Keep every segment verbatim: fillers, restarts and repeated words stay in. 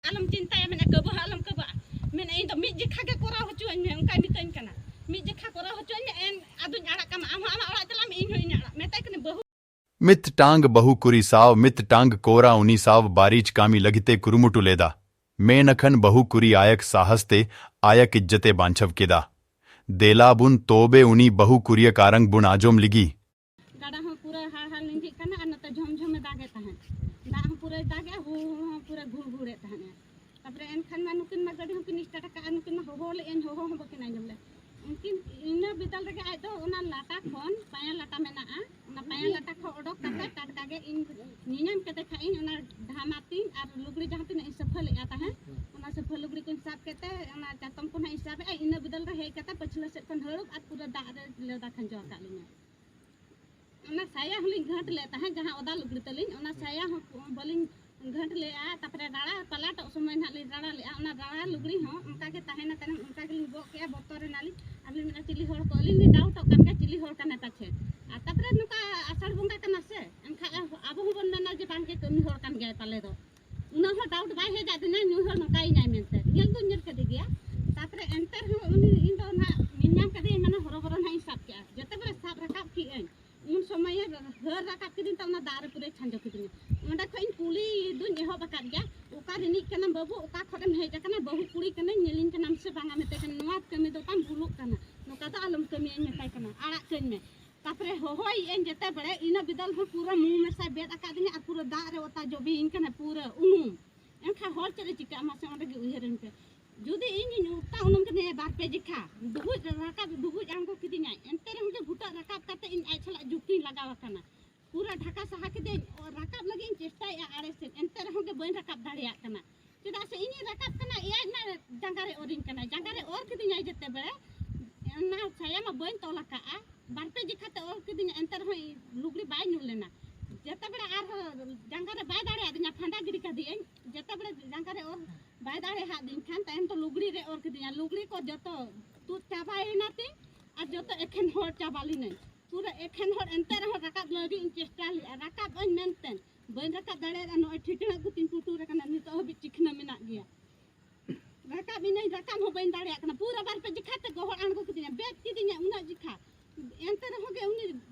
ᱟᱞᱚᱢ ᱪᱤᱱᱛᱟᱹᱭᱟ, ᱢᱮᱱᱟ ᱠᱟᱹᱵᱟᱹ ᱦᱚᱸ ᱟᱞᱚᱢ ᱠᱟᱹᱵᱟᱹᱜᱼᱟ᱾ ᱢᱮᱱᱟ ᱤᱧ ᱫᱚ ᱢᱤᱫ ᱡᱮᱠᱷᱟ ᱜᱮ ᱠᱚᱨᱟᱣ ᱦᱚᱪᱚᱣᱟᱹᱧ ᱢᱮ, ᱚᱱᱠᱟᱭ ᱢᱤᱛᱟᱹᱧ ᱠᱟᱱᱟ᱾ ᱢᱤᱫ ᱡᱮᱠᱷᱟ ᱠᱚᱨᱟᱣ ᱦᱚᱪᱚᱣᱟᱹᱧ ᱢᱮ, ᱮᱱ ᱟᱫᱚᱧ ᱟᱲᱟᱜ ᱠᱟᱢᱟ, ᱟᱢ ᱦᱚᱸ ᱟᱢᱟᱜ ᱚᱲᱟᱜ ᱪᱟᱞᱟᱜ ᱢᱮ, ᱤᱧ ᱦᱚᱸ ᱤᱧᱟᱹᱜ ᱚᱲᱟᱜ᱾ ᱢᱮᱛᱟᱭ ᱠᱟᱹᱱᱟᱹᱧ, ᱵᱟᱹᱦᱩ᱾ ᱢᱤᱫᱴᱟᱝ ᱵᱟᱹᱦᱩ ᱠᱩᱲᱤ ᱥᱟᱶ ᱢᱤᱫᱴᱟᱝ ᱠᱚᱲᱟ ᱩᱱᱤ ᱥᱟᱶ ᱵᱟᱹᱲᱤᱡ ᱠᱟᱹᱢᱤ ᱞᱟᱹᱜᱤᱫ ᱮ ᱠᱩᱨᱩᱢᱩᱴᱩ ᱞᱮᱫᱟ᱾ ᱢᱮᱱᱠᱷᱟᱱ ᱵᱟᱹᱦᱩ ᱠᱩᱲᱤ ᱟᱭᱟᱜ ᱥᱟᱦᱚᱥ ᱛᱮ ᱟᱭᱟᱜ ᱤᱡᱽᱡᱚᱛ ᱮ ᱵᱟᱧᱪᱟᱣ ᱠᱮᱫᱟ᱾ ᱫᱮᱞᱟ ᱵᱚᱱ ᱛᱚᱵᱮ ᱩᱱᱤ ᱵᱟᱹᱦᱩ ᱠᱩᱲᱤᱭᱟᱜ ᱠᱟᱨᱟᱝ ᱵᱚᱱ ᱟᱸᱡᱚᱢ ᱞᱮᱜᱮ᱾ ᱜᱟᱰᱟ ᱦᱚᱸ ᱯᱩᱨᱟᱹ ᱦᱟᱲᱦᱟᱲ ᱞᱤᱸᱡᱤᱜ ᱠᱟᱱᱟ ᱟᱨ ᱱᱚᱛᱮ ᱡᱷᱚᱢ ᱡᱷᱚᱢᱮ ᱫᱟᱜᱮᱫ ᱛᱟᱦᱮᱸᱫ᱾ ᱫᱟᱜ ᱦᱚᱸ ᱯᱩᱨᱟᱹᱭ ᱫᱟᱜᱮᱜᱼᱟ, ᱦᱩ ᱦᱚᱸ ᱯᱩᱨᱟᱹ ᱜᱷᱩᱲ ᱜᱷᱩᱲᱮᱫ ᱛᱟᱦᱮᱸᱫ᱾ ᱛᱟᱯᱚᱨᱮ ᱮᱱᱠᱷᱟᱱ ᱢᱟ ᱱᱩᱠᱤᱱ ᱢᱟ ᱜᱟᱹᱰᱤ ᱦᱚᱸᱠᱤᱱ start ᱟᱠᱟᱫᱼᱟ, ᱱᱩᱠᱤᱱ ᱢᱟ ᱦᱚᱦᱚ ᱞᱮᱫ ᱟᱹᱧ, ᱦᱚᱦᱚ ᱦᱚᱸ ᱵᱟᱹᱠᱤᱱ ᱟᱸᱡᱚᱢ ᱞᱮᱫ᱾ ᱩᱱᱠᱤᱱ ᱤᱱᱟᱹ ᱵᱤᱫᱟᱹᱞ ᱨᱮᱜᱮ ᱟᱡ ᱫᱚ ᱚᱱᱟ ᱞᱟᱴᱟ ᱠᱷᱚᱱ, ᱯᱟᱭᱟ ᱞᱟᱴᱟ ᱢᱮᱱᱟᱜᱼᱟ, ᱚᱱᱟ ᱯᱟᱭᱟ ᱞᱟᱴᱟ ᱠᱷᱚᱱ ᱚᱰᱚᱠ ᱠᱟᱛᱮ ᱴᱟᱴᱠᱟ ᱜᱮ ᱤᱧ ᱧᱮᱧᱟᱢ ᱠᱮᱫᱮ ᱠᱷᱟᱡ ᱤᱧ, ᱚᱱᱟ ᱰᱷᱟᱢᱟ ᱛᱤᱧ ᱟᱨ ᱞᱩᱜᱽᱲᱤ ᱡᱟᱦᱟᱸ ᱛᱤᱱᱟᱹᱜ ᱤᱧ ᱥᱟᱯᱷᱟ ᱞᱮᱫᱼᱟ ᱛᱟᱦᱮᱸᱫ, ᱚᱱᱟ ᱥᱟᱯᱷᱟ ᱞᱩᱜᱽᱲᱤ ᱠᱚᱧ ᱥᱟᱵ ᱠᱮᱫ ᱛᱮ ᱚᱱᱟ ᱪᱟᱛᱚᱢ ᱠᱚ ᱱᱟᱜ ᱤᱧ ᱥᱟᱵ ᱮᱫᱼᱟ᱾ ᱤᱱᱟᱹ ᱵᱤᱫᱟᱹᱞ ᱨᱮ ᱦᱮᱡ ᱠᱟᱛᱮ ᱯᱟᱹᱪᱷᱞᱟᱹ ᱥᱮᱫ ᱠᱷᱚᱱ ᱦᱟᱹᱲᱩᱵ ᱟᱨ ᱯᱩᱨᱟᱹ ᱫᱟᱜ ᱨᱮ ᱞᱮᱣᱫᱟ ᱠᱷᱟᱸᱡᱚ ᱟᱠᱟᱫ ᱞᱤᱧᱟ᱾ ᱚᱱᱟ ᱥᱟᱭᱟ ᱦᱚᱸᱞᱤᱧ ᱜᱷᱟᱹᱴ ᱞᱮᱫ ᱛᱟᱦᱮᱸᱫ, ᱡᱟᱦᱟᱸ ᱚᱫᱟ ᱞᱩᱜᱽᱲᱤ ᱛᱟᱹᱞᱤᱧ, ᱚᱱᱟ ᱥᱟᱭᱟ ᱦᱚᱸ ᱵᱟᱹᱞᱤᱧ ᱜᱷᱟᱹᱴ ᱞᱮᱫᱼᱟ᱾ ᱛᱟᱯᱚᱨᱮ ᱨᱟᱲᱟ ᱯᱟᱞᱟᱴᱚᱜ ᱥᱚᱢᱚᱭ ᱱᱟᱦᱟᱜ ᱞᱤᱧ ᱨᱟᱲᱟ ᱞᱮᱫᱼᱟ, ᱚᱱᱟ ᱨᱟᱲᱟ ᱞᱩᱜᱽᱲᱤ ᱦᱚᱸ ᱚᱱᱠᱟ ᱜᱮ ᱛᱟᱦᱮᱱᱟ ᱛᱟᱭᱱᱚᱢ, ᱚᱱᱠᱟ ᱜᱮᱞᱤᱧ ᱜᱚᱜ ᱠᱮᱫᱼᱟ, ᱵᱚᱛᱚᱨ ᱮᱱᱟᱞᱤᱧ᱾ ᱟᱨ ᱞᱤᱧ ᱢᱮᱱᱟ, ᱪᱤᱞᱤ ᱦᱚᱲ ᱠᱚ, ᱟᱹᱞᱤᱧ ᱞᱤᱧ ᱰᱟᱣᱩᱴᱚᱜ ᱠᱟᱱ ᱜᱮᱭᱟ, ᱪᱤᱞᱤ ᱦᱚᱲ ᱠᱟᱱᱟᱭ ᱯᱟᱪᱷᱮ᱾ ᱟᱨ ᱛᱟᱯᱚᱨᱮ ᱱᱚᱝᱠᱟ ᱟᱥᱟᱲ ᱵᱚᱸᱜᱟ ᱠᱟᱱᱟ ᱥᱮ, ᱮᱱᱠᱷᱟᱱ ᱟᱵᱚ ᱦᱚᱸᱵᱚᱱ ᱢᱮᱱᱟ ᱡᱮ ᱵᱟᱝᱜᱮ ᱠᱟᱹᱢᱤ ᱦᱚᱲ ᱠᱟᱱ ᱜᱮᱭᱟᱭ ᱯᱟᱞᱮ ᱫᱚ᱾ ᱩᱱᱟᱹᱜ ᱦᱚᱸ ᱰᱟᱣᱩᱴ ᱵᱟᱭ ᱦᱮᱡ ᱟᱹᱫᱤᱧᱟ, ᱱᱩᱭ ᱦᱚᱲ ᱱᱚᱝᱠᱟᱭᱤᱧᱟᱭ ᱢᱮᱱᱛᱮ᱾ ᱧᱮᱞ ᱫᱚᱧ ᱧᱮᱞ ᱠᱮᱫᱮ ᱜᱮᱭᱟ᱾ ᱛᱟᱯᱚᱨᱮ ᱮᱱᱛᱮ ᱨᱮᱦᱚᱸ ᱩᱱᱤ, ᱤᱧ ᱫᱚ ᱱᱟᱦᱟᱜ ᱧᱮᱞ ᱧᱟᱢ ᱠᱮᱫᱮᱭᱟᱹᱧ, ᱢᱟᱱᱮ ᱦᱚᱨᱚᱵᱚᱨᱚ ᱱᱟᱦᱟᱜ ᱤᱧ ᱥᱟᱵ ᱠᱮᱜᱼᱟ᱾ ᱡᱮᱛᱮ ᱵᱮᱲᱮ ᱥᱟᱵ ᱨᱟᱠᱟᱵ ᱠᱮᱜᱼᱟᱹᱧ, ᱩᱱ ᱥᱚᱢᱚᱭᱮ ᱦᱟᱹᱨ ᱨᱟᱠᱟᱵ ᱠᱤᱫᱤᱧ ᱛᱮ ᱚᱱᱟ ᱫᱟᱜ ᱨᱮ ᱯᱩᱨᱟᱹᱭ ᱠᱷᱟᱸᱡᱚ ᱠᱤᱫᱤᱧᱟ᱾ ᱚᱸᱰᱮ ᱠᱷᱚᱡ ᱤᱧ ᱠᱩᱞᱤ ᱫᱩᱧ ᱮᱦᱚᱵ ᱟᱠᱟᱫ ᱜᱮᱭᱟ, "ᱚᱠᱟ ᱨᱤᱱᱤᱡ ᱠᱟᱱᱟᱢ ᱵᱟᱹᱵᱩ, ᱚᱠᱟ ᱠᱷᱚᱱᱮᱢ ᱦᱮᱡ ᱟᱠᱟᱱᱟ, ᱵᱟᱹᱦᱩ ᱠᱩᱲᱤ ᱠᱟᱹᱱᱟᱹᱧ, ᱧᱮᱞᱤᱧ ᱠᱟᱱᱟᱢ ᱥᱮ ᱵᱟᱝᱟ?" ᱢᱮᱛᱟᱭ ᱠᱟᱱᱟ, "ᱱᱚᱣᱟ ᱠᱟᱹᱢᱤ ᱫᱚ ᱛᱟᱢ ᱵᱷᱩᱞᱩᱜ ᱠᱟᱱᱟ, ᱱᱚᱝᱠᱟ ᱫᱚ ᱟᱞᱚᱢ ᱠᱟᱹᱢᱤᱭᱟᱹᱧ ᱢᱮᱛᱟᱭ ᱠᱟᱱᱟ, ᱟᱲᱟᱜ ᱠᱟᱹᱧ ᱢᱮ᱾" ᱛᱟᱯᱚᱨᱮ ᱦᱚᱦᱚᱭᱮᱫ ᱟᱹᱧ ᱡᱮᱛᱮ ᱵᱮᱲᱮ, ᱤᱱᱟᱹ ᱵᱤᱫᱟᱹᱞ ᱦᱚᱸ ᱯᱩᱨᱟᱹ ᱢᱩ ᱢᱮᱥᱟᱭ ᱵᱮᱫ ᱟᱠᱟᱫᱤᱧᱟ ᱟᱨ ᱯᱩᱨᱟᱹ ᱫᱟᱜ ᱨᱮ ᱚᱛᱟ ᱡᱚᱵᱮᱭᱤᱧ ᱠᱟᱱᱟ, ᱯᱩᱨᱟᱹ ᱩᱱᱩᱢ᱾ ᱮᱱᱠᱷᱟᱱ ᱦᱚᱲ ᱪᱮᱫ ᱮ ᱪᱤᱠᱟᱹᱜᱼᱟ ᱢᱟᱥᱮ, ᱚᱸᱰᱮ ᱜᱮ ᱩᱭᱦᱟᱹᱨᱟᱹᱧ ᱯᱮ᱾ ᱡᱩᱫᱤ ᱤᱧᱤᱧ ᱚᱛᱟ ᱩᱱᱩᱢ ᱠᱟᱹᱫᱤᱧᱟ ᱵᱟᱨ ᱯᱮ ᱡᱮᱠᱷᱟ, ᱰᱩᱵᱩᱡ ᱨᱟᱠᱟᱵ, ᱰᱩᱵᱩᱡ ᱟᱬᱜᱚ ᱠᱤᱫᱤᱧᱟᱭ, ᱮᱱᱛᱮ ᱨᱮᱦᱚᱸ ᱜᱮ ᱵᱷᱩᱴᱟᱹᱜ ᱨᱟᱠᱟᱵ ᱠᱟᱛᱮ ᱤᱧ ᱟᱡ ᱥᱟᱞᱟᱜ ᱡᱩᱠᱛᱤᱧ ᱞᱟᱜᱟᱣ ᱟᱠᱟᱱᱟ᱾ ᱯᱩᱨᱟᱹ ᱰᱷᱟᱠᱟ ᱥᱟᱦᱟ ᱠᱤᱫᱟᱹᱧ, ᱚ, ᱨᱟᱠᱟᱵ ᱞᱟᱹᱜᱤᱫ ᱤᱧ ᱪᱮᱥᱴᱟᱭᱮᱫᱼᱟ ᱟᱲᱮ ᱥᱮᱫ, ᱮᱱᱛᱮ ᱨᱮᱦᱚᱸ ᱜᱮ ᱵᱟᱹᱧ ᱨᱟᱠᱟᱵ ᱫᱟᱲᱮᱭᱟᱜ ᱠᱟᱱᱟ᱾ ᱪᱮᱫᱟᱜ ᱥᱮ ᱤᱧᱤᱧ ᱨᱟᱠᱟᱵ ᱠᱟᱱᱟ, ᱮᱭᱟᱭ ᱢᱟ ᱡᱟᱸᱜᱟ ᱨᱮ ᱚᱨᱤᱧ ᱠᱟᱱᱟ, ᱡᱟᱸᱜᱟ ᱨᱮ ᱚᱨ ᱠᱤᱫᱤᱧᱟᱭ ᱡᱮᱛᱮ ᱵᱮᱲᱮ, ᱚᱱᱟ ᱥᱟᱭᱟ ᱢᱟ ᱵᱟᱹᱧ ᱛᱚᱞ ᱟᱠᱟᱫᱼᱟ, ᱵᱟᱨ ᱯᱮ ᱡᱮᱠᱷᱟ ᱛᱮ ᱚᱨ ᱠᱤᱫᱤᱧᱟ, ᱮᱱᱛᱮ ᱨᱮᱦᱚᱸ ᱞᱩᱜᱽᱲᱤ ᱵᱟᱭ ᱧᱩᱨ ᱞᱮᱱᱟ᱾ ᱡᱮᱛᱮ ᱵᱮᱲᱮ ᱟᱨᱦᱚᱸ ᱡᱟᱸᱜᱟ ᱨᱮ ᱵᱟᱭ ᱫᱟᱲᱮᱭᱟᱫᱤᱧᱟ, ᱯᱷᱟᱸᱫᱟ ᱜᱤᱰᱤ ᱠᱟᱫᱤᱭᱟᱹᱧ, ᱡᱮᱛᱮ ᱵᱮᱲᱮ ᱡᱟᱸᱜᱟ ᱨᱮ ᱚᱨ ᱵᱟᱭ ᱫᱟᱲᱮᱭᱟᱫᱤᱧ ᱠᱷᱟᱱ, ᱛᱟᱭᱚᱢ ᱛᱮ ᱞᱩᱜᱽᱲᱤ ᱨᱮ ᱚᱨ ᱠᱤᱫᱤᱧᱟ, ᱞᱩᱜᱽᱲᱤ ᱠᱚ ᱡᱚᱛᱚ ᱛᱩᱫ ᱪᱟᱵᱟᱭᱮᱱᱟ ᱛᱤᱧ ᱟᱨ ᱡᱚᱛᱚ ᱮᱠᱷᱮᱱ ᱦᱚᱲ ᱪᱟᱵᱟ ᱞᱤᱱᱟᱹᱧ᱾ ᱯᱩᱨᱟᱹ ᱮᱠᱷᱮᱱ ᱦᱚᱲ, ᱮᱱᱛᱮ ᱨᱮᱦᱚᱸ ᱨᱟᱠᱟᱵ ᱞᱟᱹᱜᱤᱫ ᱤᱧ ᱪᱮᱥᱴᱟ ᱞᱮᱫᱼᱟ, ᱨᱟᱠᱟᱵ ᱟᱹᱧ ᱢᱮᱱᱛᱮ ᱵᱟᱹᱧ ᱨᱟᱠᱟᱵ ᱫᱟᱲᱮᱭᱟᱫᱟ᱾ ᱱᱚᱜᱼᱚᱭ ᱴᱷᱤᱴᱲᱟᱹᱜ ᱠᱚᱛᱤᱧ ᱯᱩᱴᱩᱨ ᱟᱠᱟᱱᱟ, ᱱᱤᱛᱚᱜ ᱦᱟᱹᱵᱤᱡ ᱪᱤᱠᱷᱱᱟᱹ ᱢᱮᱱᱟᱜ ᱵᱟᱹᱧ ᱫᱟᱲᱮᱭᱟᱜ ᱠᱟᱱᱟ᱾ ᱯᱩᱨᱟᱹ ᱵᱟᱨ ᱯᱮ ᱡᱮᱠᱷᱟ ᱛᱮ ᱜᱚᱦᱚᱲ ᱟᱬᱜᱚ ᱠᱤᱫᱤᱧᱟ, ᱵᱮᱫ ᱠᱤᱫᱤᱧᱟ ᱩᱱᱟᱹᱜ ᱡᱮᱠᱷᱟ᱾ ᱮᱱᱛᱮ ᱨᱮᱦᱚᱸ ᱜᱮ ᱩᱱᱤ,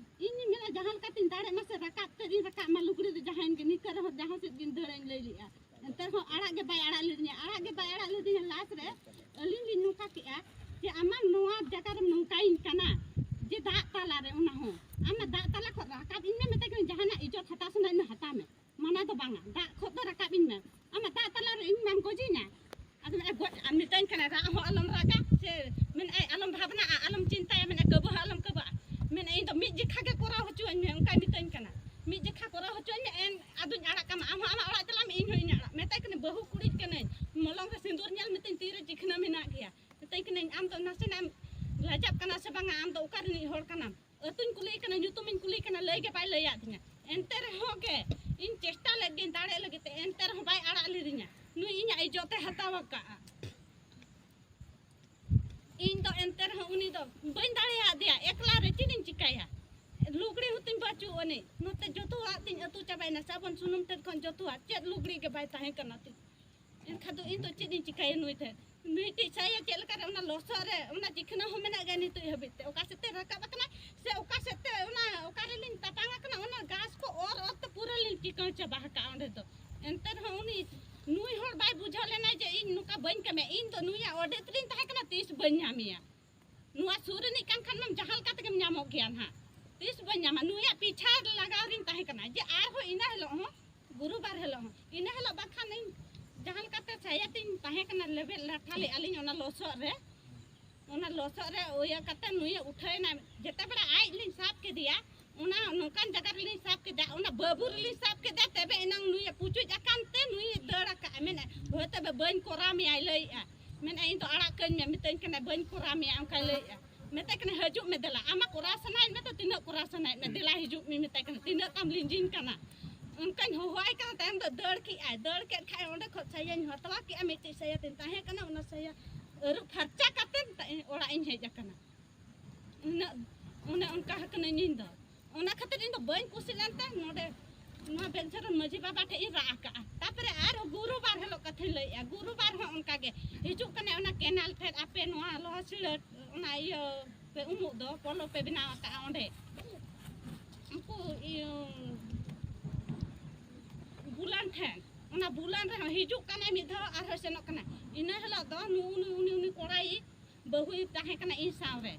ᱤᱧᱤᱧ ᱢᱮᱱᱟ, ᱡᱟᱦᱟᱸ ᱞᱮᱠᱟᱛᱤᱧ ᱫᱟᱲᱮᱜ ᱢᱟ ᱥᱮ, ᱨᱟᱠᱟᱵ ᱛᱮᱫ ᱤᱧ ᱨᱟᱠᱟᱵ ᱢᱟ, ᱞᱩᱜᱽᱲᱤ ᱫᱚ ᱡᱟᱦᱟᱸᱭᱮᱱ ᱜᱮ, ᱱᱤᱝᱠᱟᱹ ᱨᱮᱦᱚᱸ ᱡᱟᱦᱟᱸ ᱥᱮᱫ ᱜᱤᱧ ᱫᱟᱹᱲᱟᱹᱧ ᱞᱟᱹᱭ ᱞᱮᱜᱼᱟ᱾ ᱮᱱᱛᱮ ᱨᱮᱦᱚᱸ ᱟᱲᱟᱜ ᱜᱮ ᱵᱟᱭ ᱟᱲᱟᱜ ᱞᱤᱫᱤᱧᱟ, ᱟᱲᱟᱜ ᱜᱮ ᱵᱟᱭ ᱟᱲᱟᱜ ᱞᱤᱫᱤᱧᱟ᱾ ᱞᱟᱥ ᱨᱮ ᱟᱹᱞᱤᱧ ᱞᱤᱧ ᱱᱚᱝᱠᱟ ᱠᱮᱜᱼᱟ ᱡᱮ, ᱟᱢᱟᱜ ᱱᱚᱣᱟ ᱡᱟᱭᱜᱟ ᱨᱮᱢ ᱱᱚᱝᱠᱟᱭᱤᱧ ᱠᱟᱱᱟ ᱡᱮ ᱫᱟᱜ ᱛᱟᱞᱟ ᱨᱮ, ᱚᱱᱟ ᱦᱚᱸ ᱟᱢ ᱫᱟᱜ ᱛᱟᱞᱟ ᱠᱷᱚᱱ ᱨᱟᱠᱟᱵ ᱤᱧ ᱢᱮ, ᱢᱮᱛᱟᱭ ᱠᱟᱹᱱᱟᱹᱧ, ᱡᱟᱦᱟᱱᱟᱜ ᱤᱡᱽᱡᱚᱛ ᱦᱟᱛᱟᱣ ᱥᱟᱱᱟᱭᱮᱫ ᱢᱮ ᱦᱟᱛᱟᱣ ᱢᱮ, ᱢᱟᱱᱟ ᱫᱚ ᱵᱟᱝᱟ, ᱫᱟᱜ ᱠᱷᱚᱱ ᱫᱚ ᱨᱟᱠᱟᱵ ᱤᱧ ᱢᱮ, ᱟᱢᱟᱜ ᱫᱟᱜ ᱛᱟᱞᱟ ᱨᱮ ᱤᱧ ᱢᱟᱢ ᱜᱚᱡᱤᱧᱟ᱾ ᱟᱫᱚ ᱢᱮᱱᱟᱭ ᱜᱚᱡ, ᱟᱨ ᱢᱮᱛᱟᱹᱧ ᱠᱟᱱᱟᱭ, ᱨᱟᱜ ᱦᱚᱸ ᱟᱞᱚᱢ ᱨᱟᱜᱟ, ᱥᱮ ᱢᱮᱱᱟᱭ ᱟᱞᱚᱢ ᱵᱷᱟᱵᱽᱱᱟᱜᱼᱟ, ᱟᱞᱚᱢ ᱪᱤᱱᱛᱟᱹᱭᱟ, ᱢᱮᱱᱟᱭ ᱠᱟᱹᱵᱟᱹ ᱦᱚᱸ ᱟᱞᱚᱢ ᱠᱟᱹᱵᱟᱹᱜᱼᱟ᱾ ᱢᱮᱱᱟᱭ ᱤᱧ ᱫᱚ ᱢᱤᱫ ᱡᱮᱠᱷᱟ ᱜᱮ ᱠᱚᱨᱟᱣ ᱦᱚᱪᱚᱣᱟᱹᱧ ᱢᱮ, ᱚᱱᱠᱟᱭ ᱢᱮᱛᱟᱹᱧ ᱠᱟᱱᱟ, ᱢᱤᱫ ᱡᱮᱠᱷᱟ ᱠᱚᱨᱟᱣ ᱦᱚᱪᱚᱣᱟᱹᱧ ᱢᱮ, ᱮᱱ ᱟᱫᱚᱧ ᱟᱲᱟᱜ ᱠᱟᱢᱟ, ᱟᱢ ᱦᱚᱸ ᱟᱢᱟᱜ ᱚᱲᱟᱜ ᱪᱟᱞᱟᱜ ᱢᱮ, ᱤᱧ ᱦᱚᱸ ᱤᱧᱟᱹᱜ ᱚᱲᱟᱜ᱾ ᱢᱮᱛᱟᱭ ᱠᱟᱹᱱᱟᱹᱧ, ᱵᱟᱹᱦᱩ ᱠᱩᱲᱤ ᱠᱟᱹᱱᱟᱹᱧ, ᱢᱚᱞᱚᱝ ᱨᱮ ᱥᱤᱸᱫᱩᱨ ᱧᱮᱞ ᱢᱮᱛᱟᱹᱧ, ᱛᱤᱨᱮ ᱪᱤᱠᱷᱱᱟᱹ ᱢᱮᱱᱟᱜ ᱜᱮᱭᱟ᱾ ᱢᱮᱛᱟᱹᱧ ᱠᱟᱹᱱᱟᱹᱧ, ᱟᱢ ᱫᱚ ᱱᱟᱥᱮᱱᱟᱜ ᱮᱢ ᱞᱟᱡᱟᱜ ᱠᱟᱱᱟ ᱥᱮ ᱵᱟᱝᱟ? ᱟᱢ ᱫᱚ ᱚᱠᱟ ᱨᱤᱱᱤᱡ ᱦᱚᱲ ᱠᱟᱱᱟᱢ? ᱟᱹᱛᱩᱧ ᱠᱩᱞᱤᱭᱮ ᱠᱟᱱᱟ, ᱧᱩᱛᱩᱢᱤᱧ ᱠᱩᱞᱤᱭᱮ ᱠᱟᱱᱟ, ᱞᱟᱹᱭ ᱜᱮ ᱵᱟᱭ ᱞᱟᱹᱭᱟᱫᱤᱧᱟ᱾ ᱮᱱᱛᱮ ᱨᱮᱦᱚᱸ ᱜᱮ ᱤᱧ ᱪᱮᱥᱴᱟ ᱞᱮᱫ ᱜᱤᱧ ᱫᱟᱲᱮ ᱞᱟᱹᱜᱤᱫ ᱛᱮ, ᱮᱱᱛᱮ ᱨᱮᱦᱚᱸ ᱵᱟᱭ ᱟᱲᱟᱜ ᱞᱤᱫᱤᱧᱟ᱾ ᱱᱩᱭ ᱤᱧᱟᱹᱜ ᱤᱡᱽᱡᱚᱛᱮ ᱦᱟᱛᱟᱣ ᱟᱠᱟᱫᱼᱟ᱾ ᱤᱧ ᱫᱚ ᱮᱱᱛᱮ ᱨᱮᱦᱚᱸ ᱩᱱᱤ ᱫᱚ ᱵᱟᱹᱧ ᱫᱟᱲᱮᱭᱟᱫᱮᱭᱟ, ᱮᱠᱞᱟ ᱨᱮ ᱪᱮᱫ ᱤᱧ ᱪᱤᱠᱟᱹᱭᱟ? ᱞᱩᱜᱽᱲᱤ ᱦᱚᱸᱛᱤᱧ ᱵᱟᱹᱪᱩᱜ ᱟᱹᱱᱤᱡ, ᱱᱚᱛᱮ ᱡᱚᱛᱚᱣᱟᱜ ᱛᱤᱧ ᱟᱹᱛᱩ ᱪᱟᱵᱟᱭᱮᱱᱟ, ᱥᱟᱵᱚᱱ ᱥᱩᱱᱩᱢ ᱴᱷᱮᱱ ᱠᱷᱚᱱ ᱡᱚᱛᱚᱣᱟᱜ, ᱪᱮᱫ ᱞᱩᱜᱽᱲᱤ ᱜᱮ ᱵᱟᱭ ᱛᱟᱦᱮᱸ ᱠᱟᱱᱟ ᱛᱤᱧ᱾ ᱮᱱᱠᱷᱟᱱ ᱫᱚ ᱤᱧ ᱫᱚ ᱪᱮᱫ ᱤᱧ ᱪᱤᱠᱟᱹᱭᱟ ᱱᱩᱭ ᱴᱷᱮᱱ? ᱢᱤᱫᱴᱤᱡ ᱥᱟᱭᱟ ᱪᱮᱫ ᱞᱮᱠᱟᱨᱮ ᱚᱱᱟ ᱞᱚᱥᱚᱫ ᱨᱮ ᱚᱱᱟ ᱪᱤᱠᱷᱱᱟᱹ ᱦᱚᱸ ᱢᱮᱱᱟᱜ ᱜᱮᱭᱟ ᱱᱤᱛᱚᱜ ᱦᱟᱹᱵᱤᱡ ᱛᱮ, ᱚᱠᱟ ᱥᱮᱫ ᱛᱮ ᱨᱟᱠᱟᱵ ᱟᱠᱟᱱᱟ ᱥᱮ ᱚᱠᱟ ᱥᱮᱫ ᱛᱮ ᱚᱱᱟ ᱚᱠᱟ ᱨᱮᱞᱤᱧ ᱛᱟᱯᱟᱝ ᱟᱠᱟᱱᱟ, ᱚᱱᱟ ᱜᱷᱟᱥ ᱠᱚ ᱚᱨ ᱚᱨ ᱛᱮ ᱯᱩᱨᱟᱹ ᱞᱤᱧ ᱪᱤᱠᱟᱹᱣ ᱪᱟᱵᱟ ᱟᱠᱟᱫᱼᱟ ᱚᱸᱰᱮ ᱫᱚ᱾ ᱮᱱᱛᱮ ᱨᱮᱦᱚᱸ ᱩᱱᱤ ᱱᱩᱭ ᱦᱚᱲ ᱵᱟᱭ ᱵᱩᱡᱷᱟᱹᱣ ᱞᱮᱱᱟ ᱡᱮ ᱤᱧ ᱱᱚᱝᱠᱟ ᱵᱟᱹᱧ ᱠᱟᱹᱢᱤᱭᱟ, ᱤᱧ ᱫᱚ ᱱᱩᱭᱟᱜ ᱚᱰᱮᱛ ᱨᱤᱧ ᱛᱟᱦᱮᱸ ᱠᱟᱱᱟ, ᱛᱤᱥ ᱵᱟᱹᱧ ᱧᱟᱢᱮᱭᱟ᱾ ᱱᱚᱣᱟ ᱥᱩᱨ ᱨᱤᱱᱤᱡ ᱠᱟᱱ ᱠᱷᱟᱱ ᱢᱟᱢ ᱡᱟᱦᱟᱸ ᱞᱮᱠᱟ ᱛᱮᱜᱮᱢ ᱧᱟᱢᱚᱜ ᱜᱮᱭᱟ ᱱᱟᱦᱟᱜ, ᱛᱤᱥ ᱵᱟᱹᱧ ᱧᱟᱢᱟ᱾ ᱱᱩᱭᱟᱜ ᱯᱤᱪᱷᱟ ᱞᱟᱜᱟᱣ ᱨᱤᱧ ᱛᱟᱦᱮᱸ ᱠᱟᱱᱟ ᱡᱮ ᱟᱨᱦᱚᱸ ᱤᱱᱟᱹ ᱦᱤᱞᱳᱜ ᱦᱚᱸ, ᱜᱩᱨᱩᱵᱟᱨ ᱦᱤᱞᱳᱜ ᱦᱚᱸ, ᱤᱱᱟᱹ ᱦᱤᱞᱳᱜ ᱵᱟᱝᱠᱷᱟᱱ ᱤᱧ ᱡᱟᱦᱟᱸ ᱞᱮᱠᱟᱛᱮ ᱥᱟᱭᱟ ᱛᱤᱧ ᱛᱟᱦᱮᱸ ᱠᱟᱱᱟ, ᱞᱮᱵᱮᱫ ᱞᱟᱴᱷᱟ ᱞᱮᱫᱼᱟ ᱞᱤᱧ ᱚᱱᱟ ᱞᱚᱥᱚᱫ ᱨᱮ, ᱚᱱᱟ ᱞᱚᱥᱚᱫ ᱨᱮ ᱤᱭᱟᱹ ᱠᱟᱛᱮ ᱱᱩᱭᱮ ᱩᱴᱷᱟᱹᱣᱮᱱᱟ᱾ ᱡᱮᱛᱮ ᱵᱮᱲᱟ ᱟᱡ ᱞᱤᱧ ᱥᱟᱵ ᱠᱮᱫᱮᱭᱟ, ᱚᱱᱟ ᱱᱚᱝᱠᱟᱱ ᱡᱟᱭᱜᱟ ᱨᱮᱞᱤᱧ ᱥᱟᱵ ᱠᱮᱫᱟ, ᱚᱱᱟ ᱵᱟᱹᱵᱩ ᱨᱮᱞᱤᱧ ᱥᱟᱵ ᱠᱮᱫᱟ, ᱛᱚᱵᱮ ᱮᱱᱟᱝ ᱱᱩᱭᱮ ᱯᱩᱪᱩᱡ ᱟᱠᱟᱱ ᱛᱮ ᱱᱩᱭᱮ ᱫᱟᱹᱲ ᱟᱠᱟᱫᱼᱟ᱾ ᱢᱮᱱᱮᱫ, ᱦᱳᱭ ᱛᱚᱵᱮ ᱵᱟᱹᱧ ᱠᱚᱨᱟᱣ ᱢᱮᱭᱟᱭ ᱞᱟᱹᱭᱮᱫᱼᱟ, ᱢᱮᱱᱮᱫ ᱤᱧ ᱫᱚ ᱟᱲᱟᱜ ᱠᱟᱹᱧ ᱢᱮ, ᱢᱮᱛᱟᱹᱧ ᱠᱟᱱᱟ ᱵᱟᱹᱧ ᱠᱚᱨᱟᱣ ᱢᱮᱭᱟ, ᱚᱱᱠᱟᱭ ᱞᱟᱹᱭᱮᱫᱼᱟ᱾ ᱢᱮᱛᱟᱭ ᱠᱟᱱᱟ ᱦᱤᱡᱩᱜ ᱢᱮ ᱫᱮᱞᱟ, ᱟᱢᱟᱜ ᱠᱚᱨᱟᱣ ᱥᱟᱱᱟᱭᱮᱫ ᱢᱮ ᱛᱚ, ᱛᱤᱱᱟᱹᱜ ᱠᱚᱨᱟᱣ ᱥᱟᱱᱟᱭᱮᱫ ᱢᱮ, ᱫᱮᱞᱟ ᱦᱤᱡᱩᱜ ᱢᱮ, ᱢᱮᱛᱟᱭ ᱠᱟᱱᱟ ᱛᱤᱱᱟᱹᱜ ᱛᱟᱢ ᱞᱤᱸᱡᱤᱱ ᱠᱟᱱᱟ᱾ ᱚᱱᱠᱟᱧ ᱦᱚᱦᱚᱣᱟᱭ ᱠᱟᱱᱟ, ᱛᱟᱭᱚᱢ ᱫᱚ ᱫᱟᱹᱲ ᱠᱮᱜᱼᱟᱭ, ᱫᱟᱹᱲ ᱠᱮᱫ ᱠᱷᱟᱡ ᱚᱸᱰᱮ ᱠᱷᱚᱡ ᱥᱟᱭᱟᱧ ᱦᱟᱛᱟᱣᱟ ᱠᱮᱜᱼᱟ, ᱢᱤᱫᱴᱤᱡ ᱥᱟᱭᱟ ᱛᱤᱧ ᱛᱟᱦᱮᱸ ᱠᱟᱱᱟ, ᱚᱱᱟ ᱥᱟᱭᱟ ᱟᱹᱨᱩᱵ ᱯᱷᱟᱨᱪᱟ ᱠᱟᱛᱮ ᱚᱲᱟᱜ ᱤᱧ ᱦᱮᱡ ᱟᱠᱟᱱᱟ᱾ ᱩᱱᱟᱹᱜ, ᱚᱱᱮ ᱚᱱᱠᱟ ᱟᱠᱟᱱᱟᱹᱧ ᱤᱧ ᱫᱚ᱾ ᱚᱱᱟ ᱠᱷᱟᱹᱛᱤᱨ ᱤᱧ ᱫᱚ ᱵᱟᱹᱧ ᱠᱩᱥᱤ ᱞᱮᱱ ᱛᱮ ᱱᱚᱰᱮ ᱱᱚᱣᱟ ᱵᱮᱞᱪᱚᱨᱚᱱ ᱢᱟᱹᱡᱷᱤ ᱵᱟᱵᱟ ᱴᱷᱮᱡ ᱤᱧ ᱨᱟᱜ ᱟᱠᱟᱜᱼᱟ᱾ ᱛᱟᱯᱚᱨᱮ ᱟᱨᱦᱚᱸ ᱜᱩᱨᱩᱵᱟᱨ ᱦᱤᱞᱳᱜ ᱠᱟᱛᱷᱟᱧ ᱞᱟᱹᱭᱮᱜᱼᱟ, ᱜᱩᱨᱩᱵᱟᱨ ᱦᱚᱸ ᱚᱱᱠᱟ ᱜᱮ ᱦᱤᱡᱩᱜ ᱠᱟᱱᱟᱭ ᱚᱱᱟ ᱠᱮᱱᱟᱞ ᱯᱷᱮᱰ, ᱟᱯᱮ ᱱᱚᱣᱟ ᱞᱚᱦᱟ ᱥᱤᱲᱟᱹ ᱚᱱᱟ ᱤᱭᱟᱹ ᱯᱮ ᱩᱢᱩᱜ ᱫᱚ, ᱯᱚᱞᱚ ᱯᱮ ᱵᱮᱱᱟᱣ ᱟᱠᱟᱜᱼᱟ ᱚᱸᱰᱮ, ᱩᱱᱠᱩ ᱤᱭᱟᱹ ᱵᱩᱞᱟᱱ ᱴᱷᱮᱱ, ᱚᱱᱟ ᱵᱩᱞᱟᱱ ᱨᱮᱦᱚᱸ ᱦᱤᱡᱩᱜ ᱠᱟᱱᱟᱭ ᱢᱤᱫ ᱫᱷᱟᱣ, ᱟᱨᱦᱚᱸ ᱥᱮᱱᱚᱜ ᱠᱟᱱᱟᱭ᱾ ᱤᱱᱟᱹ ᱦᱤᱞᱳᱜ ᱫᱚ ᱱᱩ-, ᱩᱱᱤ, ᱩᱱᱤ, ᱩᱱᱤ ᱠᱚᱲᱟᱭᱤᱡ ᱵᱟᱹᱦᱩᱭ ᱛᱟᱦᱮᱸ ᱠᱟᱱᱟ ᱤᱧ ᱥᱟᱶᱨᱮ᱾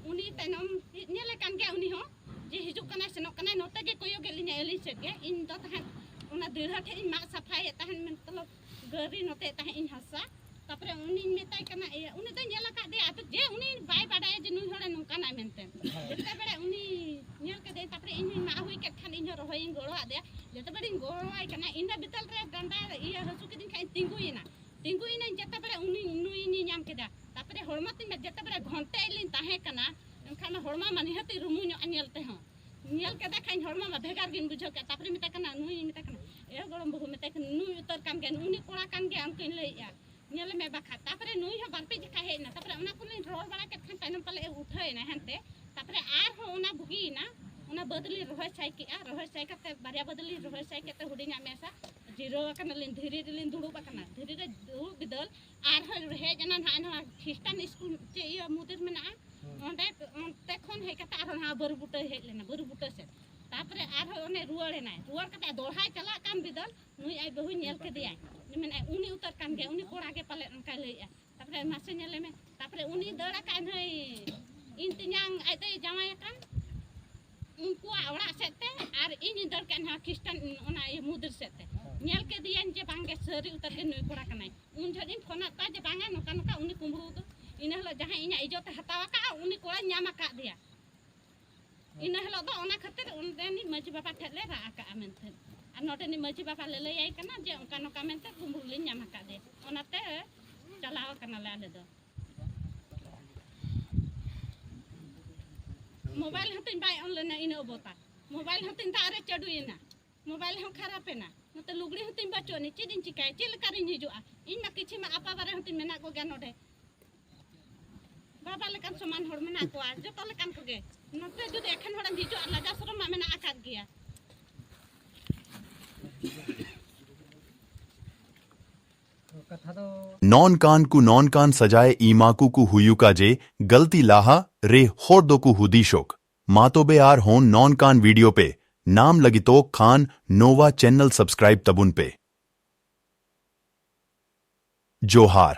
ᱩᱱᱤ ᱛᱟᱭᱱᱚᱢ ᱧᱮᱞᱮ ᱠᱟᱱ ᱜᱮᱭᱟ, ᱩᱱᱤ ᱦᱚᱸ ᱡᱮ ᱦᱤᱡᱩᱜ ᱠᱟᱱᱟᱭ ᱥᱮᱱᱚᱜ ᱠᱟᱱᱟᱭ, ᱱᱚᱛᱮ ᱜᱮ ᱠᱚᱭᱚᱜᱮᱫ ᱞᱤᱧᱟᱭ ᱟᱹᱞᱤᱧ ᱥᱮᱫ ᱜᱮ᱾ ᱤᱧ ᱫᱚ ᱛᱟᱦᱮᱸᱫ ᱚᱱᱟ ᱫᱤᱲᱦᱟ ᱴᱷᱮᱡ ᱤᱧ ᱢᱟᱜ ᱥᱟᱯᱷᱟᱭᱮᱫ ᱛᱟᱦᱮᱸᱫ, ᱢᱚᱛᱞᱚᱵ ᱜᱟᱹᱨᱤ ᱱᱚᱛᱮ ᱛᱟᱦᱮᱸᱫ ᱤᱧ ᱦᱟᱥᱟ᱾ ᱛᱟᱯᱚᱨᱮ ᱩᱱᱤᱧ ᱢᱮᱛᱟᱭ ᱠᱟᱱᱟ, ᱤᱭᱟᱹ, ᱩᱱᱤ ᱫᱚᱭ ᱧᱮᱞ ᱟᱠᱟᱫ ᱫᱮᱭᱟ, ᱟᱫᱚ ᱡᱮ ᱩᱱᱤ ᱵᱟᱭ ᱵᱟᱰᱟᱭᱟ ᱡᱮ ᱱᱩᱭ ᱦᱚᱲᱮ ᱱᱚᱝᱠᱟᱱᱟᱭ ᱢᱮᱱᱛᱮ᱾ ᱡᱮᱛᱮ ᱵᱮᱲᱮ ᱩᱱᱤ ᱧᱮᱞ ᱠᱮᱫᱮᱭᱟᱹᱧ, ᱛᱟᱯᱚᱨᱮ ᱤᱧ ᱦᱚᱸᱧ ᱢᱟᱜ ᱦᱩᱭ ᱠᱮᱫ ᱠᱷᱟᱱ ᱤᱧ ᱦᱚᱸ ᱨᱚᱦᱚᱭᱤᱧ ᱜᱚᱲᱚᱣᱟᱫ ᱫᱮᱭᱟ᱾ ᱡᱮᱛᱮ ᱵᱮᱲᱮᱧ ᱜᱚᱲᱚᱣᱟᱭ ᱠᱟᱱᱟ, ᱤᱱᱟᱹ ᱵᱤᱫᱟᱹᱞ ᱨᱮ ᱰᱟᱸᱰᱟ ᱤᱭᱟᱹ ᱦᱟᱹᱥᱩ ᱠᱤᱫᱤᱧ ᱠᱷᱟᱱ ᱤᱧ ᱛᱤᱸᱜᱩᱭᱮᱱᱟ᱾ ᱛᱤᱸᱜᱩᱭᱮᱱᱟᱹᱧ ᱡᱮᱛᱮ ᱵᱮᱲᱮ ᱩᱱᱤ ᱱᱩᱭᱤᱧ ᱧᱟᱢ ᱠᱮᱫᱟ᱾ ᱛᱟᱯᱚᱨᱮ ᱦᱚᱲᱢᱚ ᱛᱤᱧ ᱢᱮ ᱡᱮᱛᱮ ᱵᱮᱲᱮ ᱜᱷᱚᱱᱴᱮ ᱞᱤᱧ ᱛᱟᱦᱮᱸ ᱠᱟᱱᱟ, ᱮᱱᱠᱷᱟᱱ ᱚᱱᱟ ᱦᱚᱲᱢᱚ ᱢᱟ ᱱᱤᱦᱟᱹᱛᱤ ᱨᱩᱢᱩᱧᱚᱜᱼᱟ ᱧᱮᱞ ᱛᱮᱦᱚᱸ᱾ ᱧᱮᱞ ᱠᱮᱫᱮ ᱠᱷᱟᱱ ᱦᱚᱲᱢᱚ ᱢᱟ ᱵᱷᱮᱜᱟᱨ ᱜᱤᱧ ᱵᱩᱡᱷᱟᱹᱣ ᱠᱮᱫ᱾ ᱛᱟᱯᱚᱨᱮ ᱢᱮᱛᱟᱭ ᱠᱟᱱᱟ, ᱱᱩᱭᱤᱧ ᱢᱮᱛᱟᱭ ᱠᱟᱱᱟ, "ᱮ ᱜᱚᱲᱚᱢ ᱵᱟᱹᱦᱩ," ᱢᱮᱛᱟᱭ ᱠᱟᱱᱟ, "ᱱᱩᱭ ᱩᱛᱟᱹᱨ ᱠᱟᱱ ᱜᱮᱭᱟ, ᱩᱱᱤ ᱠᱚᱲᱟ ᱠᱟᱱ ᱜᱮᱭᱟ," ᱚᱱᱠᱟᱧ ᱞᱟᱹᱭᱮᱜᱼᱟ᱾ ᱧᱮᱞ ᱢᱮ ᱵᱟᱠᱷᱟᱱ᱾ ᱛᱟᱯᱚᱨᱮ ᱱᱩᱭ ᱦᱚᱸ ᱵᱟᱨ ᱯᱮ ᱡᱚᱠᱷᱟ ᱦᱮᱡ ᱮᱱᱟ᱾ ᱛᱟᱯᱚᱨᱮ ᱚᱱᱟ ᱠᱚᱞᱤᱧ ᱨᱚᱲ ᱵᱟᱲᱟ ᱠᱮᱫ ᱠᱷᱟᱱ ᱛᱟᱭᱱᱚᱢ ᱯᱟᱞᱮ ᱮ ᱩᱴᱷᱟᱹᱣ ᱮᱱᱟ ᱦᱟᱱᱛᱮ᱾ ᱛᱟᱯᱚᱨᱮ ᱟᱨᱦᱚᱸ ᱚᱱᱟ ᱵᱩᱜᱤᱭᱮᱱᱟ, ᱚᱱᱟ ᱵᱟᱹᱫᱽ ᱞᱤᱧ ᱨᱚᱦᱚᱭ ᱥᱟᱭ ᱠᱮᱜᱼᱟ᱾ ᱨᱚᱦᱚᱭ ᱥᱟᱭ ᱠᱟᱛᱮ ᱵᱟᱨᱭᱟ ᱵᱟᱹᱫᱽ ᱞᱤᱧ ᱨᱚᱦᱚᱭ ᱥᱟᱭ ᱠᱮᱫ ᱛᱮ ᱦᱩᱰᱤᱧᱟᱜ ᱢᱮᱥᱟ ᱡᱤᱨᱟᱹᱣ ᱟᱠᱟᱱᱟᱞᱤᱧ, ᱫᱷᱤᱨᱤ ᱨᱮᱞᱤᱧ ᱫᱩᱲᱩᱵ ᱟᱠᱟᱱᱟ᱾ ᱫᱷᱤᱨᱤ ᱨᱮ ᱫᱩᱲᱩᱵ ᱵᱤᱫᱟᱹᱞ ᱟᱨᱦᱚᱸ ᱦᱮᱡ ᱮᱱᱟ ᱱᱟᱦᱟᱜ ᱱᱚᱣᱟ ᱠᱷᱨᱤᱥᱴᱟᱱ ᱥᱠᱩᱞ ᱪᱮᱫ ᱤᱭᱟᱹ ᱢᱩᱫᱤᱨ ᱢᱮᱱᱟᱜᱼᱟ, ᱚᱸᱰᱮ, ᱚᱱᱛᱮ ᱠᱷᱚᱱ ᱦᱮᱡ ᱠᱟᱛᱮ ᱟᱨᱦᱚᱸ ᱱᱚᱣᱟ ᱵᱟᱹᱨᱩ ᱵᱩᱴᱟᱹ ᱦᱮᱡ ᱞᱮᱱᱟ, ᱵᱟᱹᱨᱩ ᱵᱩᱴᱟᱹ ᱥᱮᱫ᱾ ᱛᱟᱯᱚᱨᱮ ᱟᱨᱦᱚᱸ ᱚᱱᱮ ᱨᱩᱣᱟᱹᱲ ᱮᱱᱟᱭ, ᱨᱩᱣᱟᱹᱲ ᱠᱟᱛᱮ ᱫᱚᱲᱦᱟᱭ ᱪᱟᱞᱟᱜ ᱠᱟᱱ ᱵᱤᱫᱟᱹᱞ ᱱᱩᱭ ᱟᱡ ᱵᱟᱹᱦᱩᱭ ᱧᱮᱞ ᱠᱮᱫᱮᱭᱟᱭ, ᱢᱮᱱᱟᱭ, "ᱩᱱᱤ ᱩᱛᱟᱹᱨ ᱠᱟᱱ ᱜᱮᱭᱟ, ᱩᱱᱤ ᱠᱚᱲᱟ ᱜᱮ ᱯᱟᱞᱮᱫ," ᱚᱱᱠᱟᱭ ᱞᱟᱹᱭᱮᱜᱼᱟ᱾ ᱛᱟᱯᱚᱨᱮ ᱢᱟᱥᱮ ᱧᱮᱞᱮ ᱢᱮ, ᱛᱟᱯᱚᱨᱮ ᱩᱱᱤ ᱫᱟᱹᱲ ᱟᱠᱟᱫ ᱱᱟᱹᱭ ᱤᱧ ᱛᱮᱧᱟᱝ ᱟᱡ ᱫᱚᱭ ᱡᱟᱶᱟᱭ ᱟᱠᱟᱱ ᱩᱱᱠᱩᱣᱟᱜ ᱚᱲᱟᱜ ᱥᱮᱫ ᱛᱮ, ᱟᱨ ᱤᱧ ᱤᱧ ᱫᱟᱹᱲ ᱠᱮᱫ ᱱᱟᱦᱟᱜ ᱠᱷᱨᱤᱥᱴᱟᱱ ᱚᱱᱟ ᱤᱭᱟᱹ ᱢᱩᱫᱤᱨ ᱥᱮᱫ ᱛᱮ᱾ ᱧᱮᱞ ᱠᱮᱫᱮᱭᱟᱹᱧ ᱡᱮ ᱵᱟᱝᱜᱮ ᱥᱟᱹᱨᱤ ᱩᱛᱟᱹᱨ ᱜᱮ ᱱᱩᱭ ᱠᱚᱲᱟ ᱠᱟᱱᱟᱭ᱾ ᱩᱱ ᱡᱚᱦᱚᱜ ᱤᱧ ᱯᱷᱳᱱ ᱟᱫ ᱠᱚᱣᱟ ᱡᱮ ᱵᱟᱝᱟ ᱱᱚᱝᱠᱟ ᱱᱚᱝᱠᱟ ᱩᱱᱤ ᱠᱩᱢᱵᱽᱲᱩ ᱫᱚ ᱤᱱᱟᱹ ᱦᱤᱞᱳᱜ ᱡᱟᱦᱟᱸᱭ ᱤᱧᱟᱹᱜ ᱤᱡᱽᱡᱚᱛ ᱮ ᱦᱟᱛᱟᱣ ᱟᱠᱟᱫᱼᱟ ᱩᱱᱤ ᱠᱚᱲᱟᱧ ᱧᱟᱢ ᱟᱠᱟᱫ ᱫᱮᱭᱟ᱾ ᱤᱱᱟᱹ ᱦᱤᱞᱳᱜ ᱫᱚ ᱚᱱᱟ ᱠᱷᱟᱹᱛᱤᱨ ᱚᱸᱰᱮᱱᱤᱡ ᱢᱟᱹᱡᱷᱤ ᱵᱟᱵᱟ ᱴᱷᱮᱱ ᱞᱮ ᱨᱟᱜ ᱟᱠᱟᱫᱼᱟ ᱢᱮᱱᱛᱮ᱾ ᱟᱨ ᱱᱚᱰᱮᱱᱤᱡ ᱢᱟᱹᱡᱷᱤ ᱵᱟᱵᱟ ᱞᱮ ᱞᱟᱹᱭᱟᱭ ᱠᱟᱱᱟ ᱡᱮ ᱚᱱᱠᱟ ᱱᱚᱝᱠᱟ ᱢᱮᱱᱛᱮ ᱠᱩᱢᱵᱽᱲᱩ ᱞᱤᱧ ᱧᱟᱢ ᱟᱠᱟᱫ ᱫᱮᱭᱟ, ᱚᱱᱟᱛᱮ ᱪᱟᱞᱟᱣ ᱟᱠᱟᱱᱟᱞᱮ ᱟᱞᱮ ᱫᱚ᱾ ᱢᱳᱵᱟᱭᱤᱞ ᱦᱚᱸᱛᱤᱧ ᱵᱟᱭ ᱚᱱ ᱞᱮᱱᱟ ᱤᱱᱟᱹ ᱚᱵᱚᱛᱟ, ᱢᱳᱵᱟᱭᱤᱞ ᱦᱚᱸᱛᱤᱧ ᱫᱟᱜ ᱨᱮ ᱪᱟᱹᱰᱩᱭᱮᱱᱟ, ᱢᱳᱵᱟᱭᱤᱞ ᱦᱚᱸ ᱠᱷᱟᱨᱟᱯ ᱮᱱᱟ, ᱱᱚᱛᱮ ᱞᱩᱜᱽᱲᱤ ᱦᱚᱸᱛᱤᱧ ᱵᱟᱹᱪᱩᱜ ᱟᱹᱱᱤᱡ, ᱪᱮᱫ ᱤᱧ ᱪᱤᱠᱟᱹᱭᱟ? ᱪᱮᱫ ᱞᱮᱠᱟ ᱨᱤᱧ ᱦᱤᱡᱩᱜᱼᱟ? ᱤᱧ ᱢᱟ ᱠᱤᱪᱷᱤ ᱢᱟ ᱟᱯᱟ ᱵᱟᱨᱮ ᱦᱚᱸᱛᱤᱧ ᱢᱮᱱᱟᱜ ᱠᱚᱜᱮᱭᱟ ᱱᱚᱰᱮ, ᱵᱟᱵᱟ ᱞᱮᱠᱟᱱ ᱥᱚᱢᱟᱱ ᱦᱚᱲ ᱢᱮᱱᱟᱜ ᱠᱚᱣᱟ, ᱡᱚᱛᱚ ᱞᱮᱠᱟᱱ ᱠᱚᱜᱮ᱾ ᱱᱚᱛᱮ ᱡᱩᱫᱤ ᱮᱠᱷᱮᱱ ᱦᱚᱲᱮᱢ ᱦᱤᱡᱩᱜᱼᱟ, ᱞᱟᱡᱟ ᱥᱚᱨᱚᱢ ᱢᱟ ᱢᱮᱱᱟᱜ ᱟᱠᱟᱫ ᱜᱮᱭᱟ᱾ ᱱᱚᱱᱠᱟᱱ ᱠᱩ ᱱᱚᱱᱠᱟᱱ ᱥᱟᱡᱟᱭ ᱤᱢᱟᱠᱩ ᱠᱩ ᱦᱩᱭᱩᱠᱟ ᱡᱮ ᱜᱟᱞᱛᱤ ᱞᱟᱦᱟ ᱨᱮ ᱦᱚᱲ ᱫᱚᱠᱩ ᱦᱩᱫᱤᱥᱚᱠ᱾ ᱢᱟᱛᱚᱵᱮ ᱟᱨ ᱦᱚᱸ ᱱᱚᱱᱠᱟᱱ ᱵᱷᱤᱰᱤᱭᱳ ᱯᱮ ᱱᱟᱢ ᱞᱟᱹᱜᱤᱛᱚᱜ ᱠᱷᱟᱱ ᱱᱚᱣᱟ ᱪᱮᱱᱮᱞ ᱥᱟᱵᱥᱠᱨᱟᱭᱤᱵ ᱛᱟᱵᱩᱱ ᱯᱮ᱾ ᱡᱚᱦᱟᱨ᱾